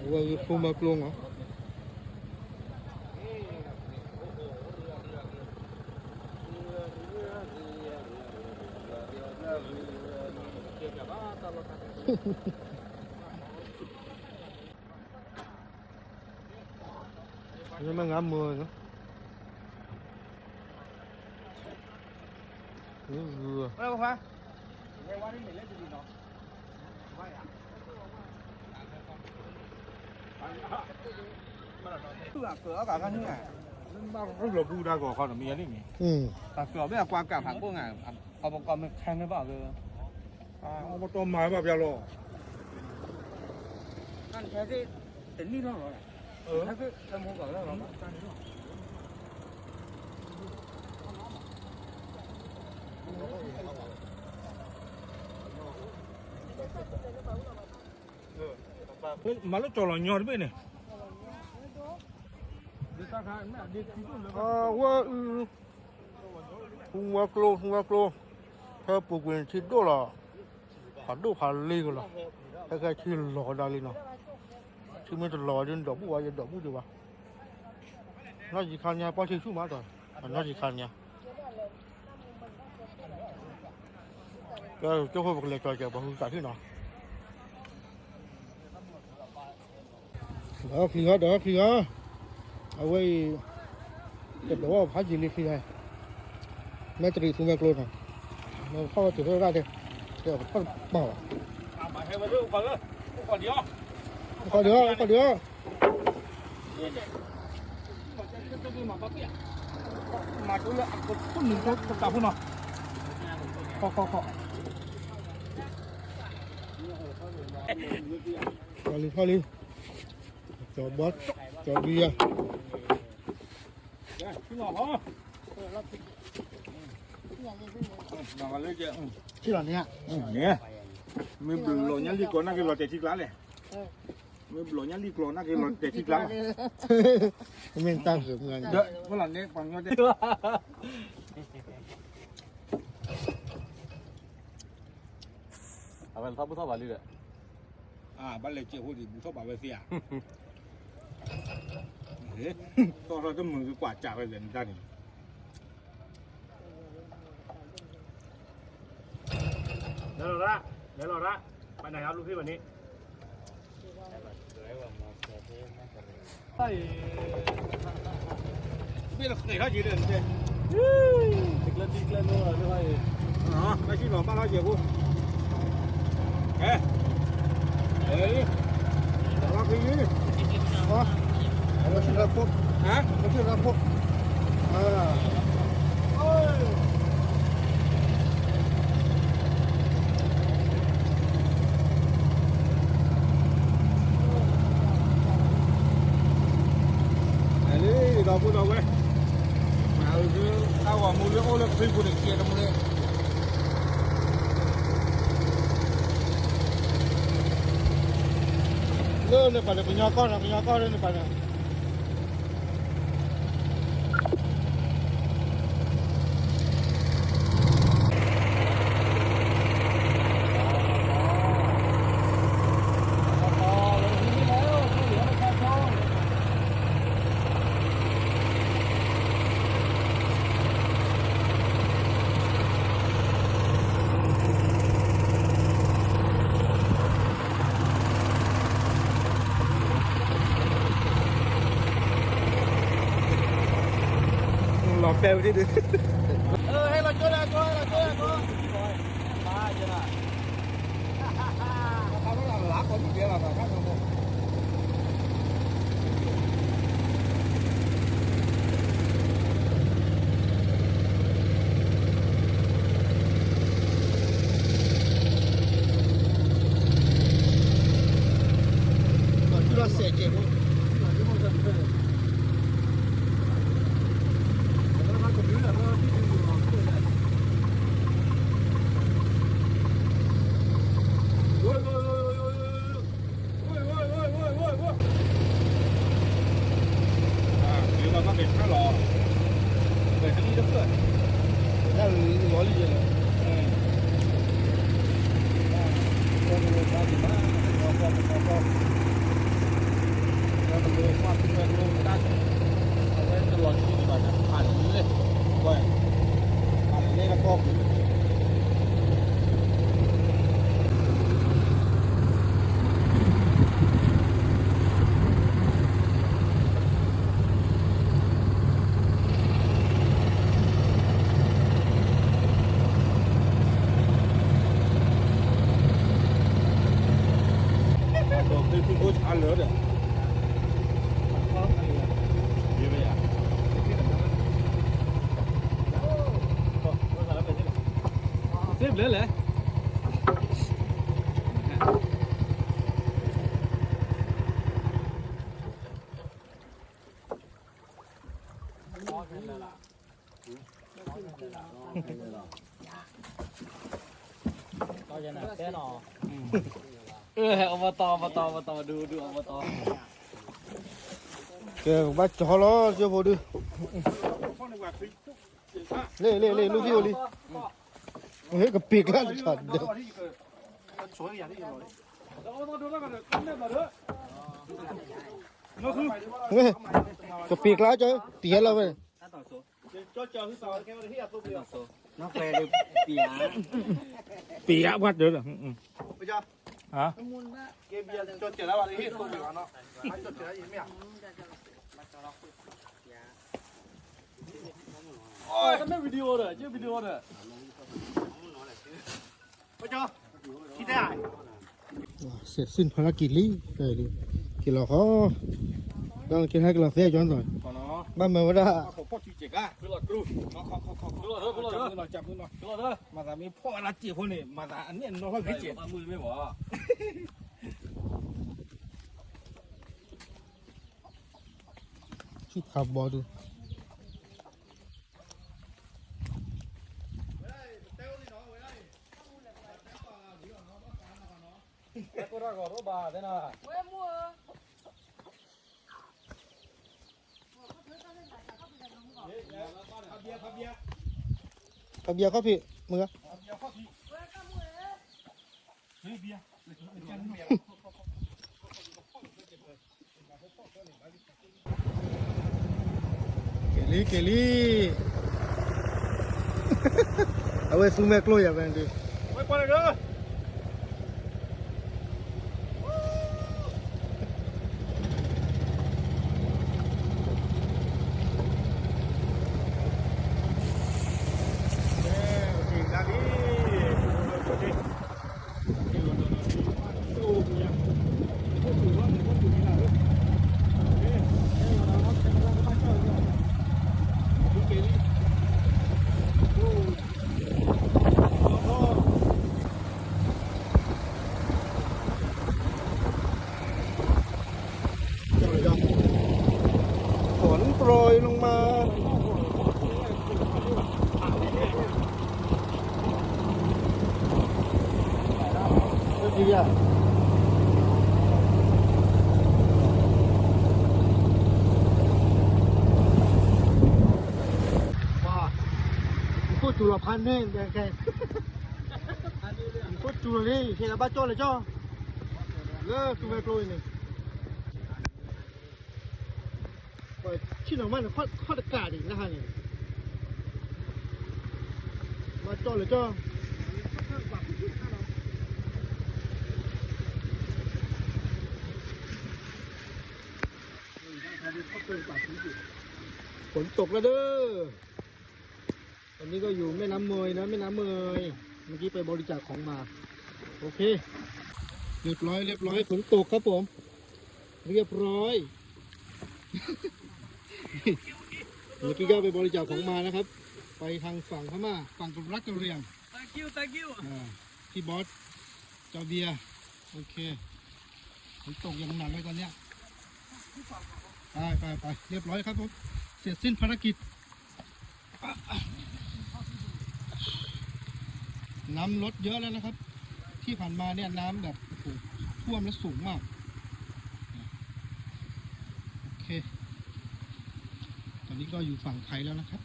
အဝဲဂ့ၤဖိမၤကျိနီၤ. မ့ၢ်ငါမၢနီၤ. လီၤပူတၢ်ဂီၤခီန့ၣ် မ့ၢ်ယၤန့ၣ်န့ၣ်, တၢ်ကီၢ်ဘၣ်အကွၢ်ကၢ်ဖးကိးဂၤ, အပကီၢ်မ့ၢ်ခဲမ့ၢ်ဘၣ်က့ၤ, အပတီၢ်မၤဘၣ်ပျၢ်လီၤ. တနံၣ်လီၤလီၤ, မၤလၢကၠီၤလီၤညီတဘ့ၣ်န့ၣ်, အဝဲအု, ဟူဝဲကျိ ဟူဝဲကျိ, ဖဲပူၤကွံာ်ထံဒိၣ်လီၤ, ဖးဒိၣ်ဖးလ့ကလီၤ, ဖဲခဲထံလီၤကဒါလံနီၤ, ထံမ့ၢ်တလီၤဒ်န့ၣ် ဒီးဘူၣ်ဝဲယဒီးဘူၣ်ဒံးဘၣ်, နီၢ်ယံၤခါညါ ပှၢ်ထံဆူၣ်မးတၢ်, နီၢ်ယံၤခါညါ ကၠိဖိပကလဲၤကၠီၤကဲၤ ပှၤဟူသးထံၣ်နီၤ. ဒီးချံဂီၤ ဒီးချံဂီၤ, အဝဲအံၤ ကဒီးဝဲဖးယံာ်လံချံဂီၤ, မဲတရံးသူမဲကျိနီၤ, မ့ၢ်ဖီၣ်ဝဲတုၤဖဲဒၣ်တဲ, တဲအီၤကထီၣ်တပာ်ဘၣ်, အိၣ်ခိးဒံးအီၤ အိၣ်ခိးဒံးအီၤ မၤဒိလၢအကထိၣ်နုာ်တၢ်ဖိနီၤ, ခီခီခီ, ထီၣ်လံထီၣ်လံ, ကၠီၤဘီ, ကၠီၤဘံယါ, န့ၣ်, မ့ၢ်ဘျီညါလံကျီနာ်က့ၤလီၤတဲာ်ထံကျါလဲၣ်, မ့ၢ်ဘျီညါလံကျီနာ်က့ၤလီၤတဲာ်ထံကျါ, မ့ၢ်တၢ်, အဝဲထီၣ်ဘူၣ်ထီၣ်ဘၣ်လံဒီး, ဘၣ်လဲၤကဲးဖိဒံး ဘူၣ်ထီၣ်ဘၣ်ဝဲသ့ဧါ, တီၢ်ထီၣ်တမုာ်ကကွၢ်စးဝဲသ့ၣ်နတၢ်န့ၣ်, လဲၤလီၤဒၣ်, လဲၤလီၤဒၣ်, ပှၤနၤဟးလူၤဖဲဘၣ်န့ၣ် ဘၣ်လီၤဃဲၤထီၣ်က့ၤဒီး, တကျဲတကျဲလၢ, ဘၣ်ဆံလီၤဘၣ်ထီၣ်က့ၤဖိ, ကဲ, လီၤဃဲၤယံၤ, ဘၣ်ဆံလီၤဖိ, ဘၣ်ဆံလီၤဖိ, လံဒီပုၢ်ဒီဝဲၢ်, တၢ်ဂီၤမူလၢအိၣ်လၢခရံာ်ပူၤန့ၣ် ကဲတမူန့ၣ်, လၢန့ၣ်ပာ်န့ၣ် ကညီကီၢ်န့ၣ် ကညီကီၢ်လၢန့ၣ်ပာ်န့ၣ် လီၤပဲာ်ဝဲဒၣ်, ဟဲလီၤကၠိလၢကီၢ်, ဟဲလီၤကၠိလၢကီၢ်, မၤယဲလီၤ, လါကီၢ်နံၣ်ဒဲးလီၤ, စ့ဘျဲလဲၣ်. အဘတီၢ် အဘတီၢ် အဘတီၢ် ဒုး ဒုး အဘတီၢ်. ကဲ ဘၣ်ကၠီလီၤ ကၠိဖိဒုး. လ့ၣ် လ့ၣ် လ့ၣ် လူၢ်ဖံအိၣ်လံ. ဟ့ၣ် ကပ့ၤကျါတဆၣ်ဒၢး. ကပ့ၤကျါကၠီ ပံၤဟဲလီၤဝဲ. ပံၤအဝဲဒၢးလီၤ. တမ့ၢ် video ဒီး က့ video ဒီး เสร็จสิ้นภารกิจလံ က့ၤလီၤဃီ ဒီးက့ၤဟဲက့ၤလီၤသ့ကၠီ ဘၣ်မၤဝဲဒၣ် မၤသးမ့ၢ်ဖီၣ်ဝဲဒၣ်စ့ၢ်ဖိန့ၣ် မၤသးအန့ၣ်နီၢ်ထီၣ်ဂ့ၤစ့ၢ် ဆူၣ်ခါဘီဒုး ဖးဘီခီၣ်ဖံး မုၢ်ဂၤ က့ၤလံ က့ၤလံ အဝဲသူမဲာ်ကျိယၤဝဲဒုး ฝนโปรยลงมา ခိၣ်စူၤလီၤဖးန့ၣ် ခိၣ်စူၤလီၤလံ ဟဲဘၣ်ကၠီလၢကၠီ လၢသူဝဲကျိအံၤန့ၣ် ဆ့ၣ်နီၤမးန့ၣ် ခီၣ်တကးဒံး နဟါန့ၣ် ဘၣ်ကၠီလၢကၠီ ฝนตกแล้วเด้อ อันนี้ก็อยู่แม่น้ำเมยนะ แม่น้ำเมย เมื่อกี้ไปบริจาคของมา โอเค เรียบร้อย เรียบร้อย ฝนตกครับผม เรียบร้อย เมื่อกี้ก็ไปบริจาคของมานะครับ ไปทางฝั่งพม่า ฝั่งกลุ่มรัฐกะเหรี่ยง thank you thank you อ่า พี่บอส จอเบียร์ โอเค ฝนตกอย่างหนักเลยตอนเนี้ย ไปไปไป เรียบร้อยครับผม เสร็จสิ้นภารกิจ น้ำลดเยอะแล้วนะครับ ที่ผ่านมาเนี่ยน้ำแบบ โอ้โห ท่วมแล้วสูงมาก โอเค ตอนนี้ก็อยู่ฝั่งไทยแล้วนะครับ